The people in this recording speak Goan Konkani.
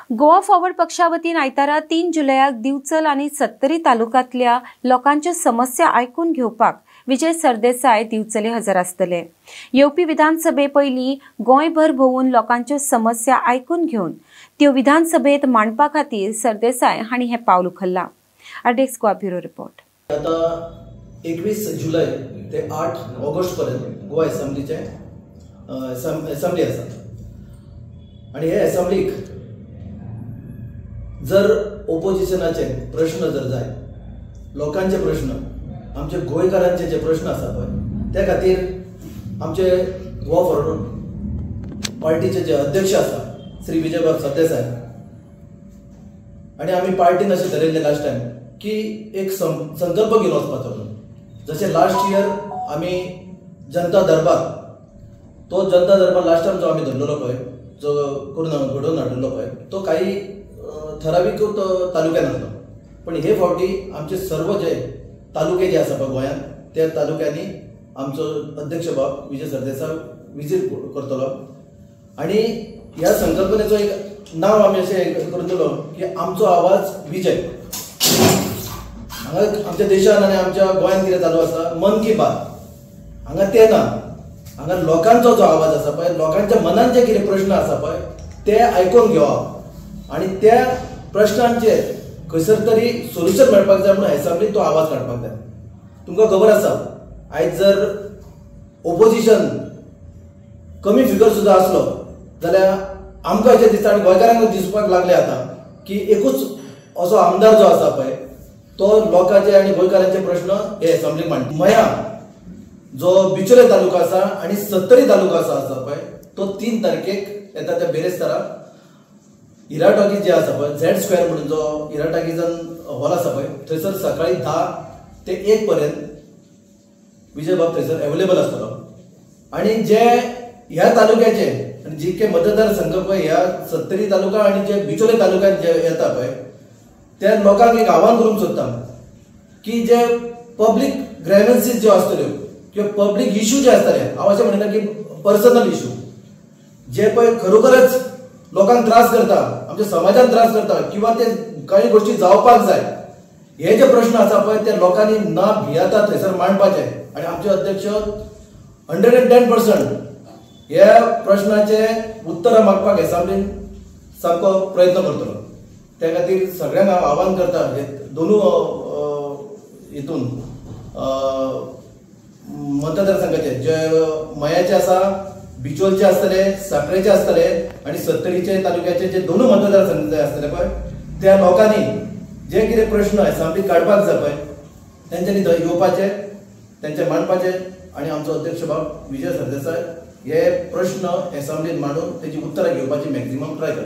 गोवा फॉरवर्ड पक्षा वतीन आयतारा 3 जुलयाक दिवचल आनी सत्तरी तालुक्यांतल्या लोकांच्यो समस्या आयकून घेवपाक विजय सरदेसाय दिवचले हजर आसतले। येवपी विधानसभे पयलीं गोंयभर भोंवून लोकांच्यो समस्या आयकून घेवन त्यो विधानसभेत मांडपा खातीर सरदेसाय हांणी हें पावल उखल्लां। RDX Goa bureau report. आता 21 जुलय ते 8 ऑगस्ट पर्यंत गोवा असेंब्लीचे असेंब्ली आसा आनी हे असेंब्लीक जर ओपोजिशनाचे प्रश्न जर जाय, लोकांचे प्रश्न, आमचे गोंयकारांचे जे प्रश्न आसा पळय, त्या खातीर आमचे गोवा फॉरवर्ड पार्टीचे जे अध्यक्ष आसा श्री विजयबाब सरदेसाय आनी आमी पार्टीन अशें धरिल्लें लास्ट टायम की एक संकल्प घेवन वचपाचो म्हणून। जशें लास्ट इयर आमी जनता दरबार, तो जनता दरबार लास्ट टायम जो आमी धरलेलो पळय, जो करून घडोवन हाडलेलो पळय, तो काही ठरावीक तालुक्यान आसलो, पण हे फावटी आमचे सर्व जे तालुके जे आसा पळय गोंयांत, त्या तालुक्यांनी आमचो अध्यक्ष बाब विजय सरदेसाय विजीट करतलो आनी ह्या संकल्पनेचो एक नांव आमी अशें करून दिलो की आमचो आवाज विजय। हांगा आमच्या देशान आनी आमच्या गोंयांत कितें चालू आसा, मन की बात, हांगा तें ना, हांगा लोकांचो जो आवाज आसा पळय, लोकांच्या मनान जे कितें प्रश्न आसा पळय ते आयकून घेवप आनी त्या प्रश्नांचेर खंयसर तरी सोल्युशन मेळपाक जाय म्हणून असेंब्लीत तो आवाज काडपाक जाय। तुमकां खबर आसा, आयज जर ओपोजिशन कमी फिगर सुद्दां आसलो जाल्यार आमकां अशें दिसता आनी गोंयकारांक दिसपाक लागले आतां की एकूच असो आमदार जो आसा पळय तो लोकांचे आनी गोंयकारांचे प्रश्न हे असेंब्लीक मांडटा। मया जो बिचोले तालुका आसा आनी सत्तरी तालुका आसा पळय, तो 3 तारखेक येता त्या बिरेस्तारा हिरा टॉकीज जे आसा पळय, झेड स्क्वेअर म्हणून जो हिरा टॉकीजान हॉल आसा पळय, थंयसर सकाळी 10 ते 1 पर्यंत विजयबाब थंयसर अवेलेबल आसतलो। आनी जे ह्या तालुक्याचे आनी जितके मतदारसंघ पळय ह्या सत्तरी तालुका आनी जे बिचोले तालुक्यान जे येता पळय, त्या लोकांक एक आव्हान करूंक सोदता की जे पब्लीक ग्रेवन्सीज ज्यो आसतल्यो किंवा पब्लीक इश्यू जे आसतले, हांव अशें म्हणिना की पर्सनल इश्यू जे पळय खरोखरच लोकांक त्रास करता, आमच्या समाजान त्रास करता किंवा ते काही गोष्टी जावपाक जाय, हे जे प्रश्न आसा पळय ते लोकांनी ना भियेता थंयसर मांडपाचे आनी आमचे अध्यक्ष 110% ह्या प्रश्नाचे उत्तरां मागपाक असेंब्लीन सामको प्रयत्न करतलो। त्या खातीर सगळ्यांक हांव आव्हान करता, हे दोनू हितून मतदारसंघाचे जे मयाचे आसा, बिचोलचे आसतले, साखळेचे आसतले आनी सत्तरीचे तालुक्याचे जे दोनू मतदारसंघ आसतले पळय, त्या लोकांनी जे कितें प्रश्न असेंब्लीक काडपाक जाय पळय तेंच्यांनी थंय येवपाचे, तेंचे मांडपाचे आनी आमचो अध्यक्ष बाब विजय सरदेसाय हे प्रश्न असेंब्लीन मांडून तेजी उत्तरां घेवपाची मॅक्झिमम ट्राय करता।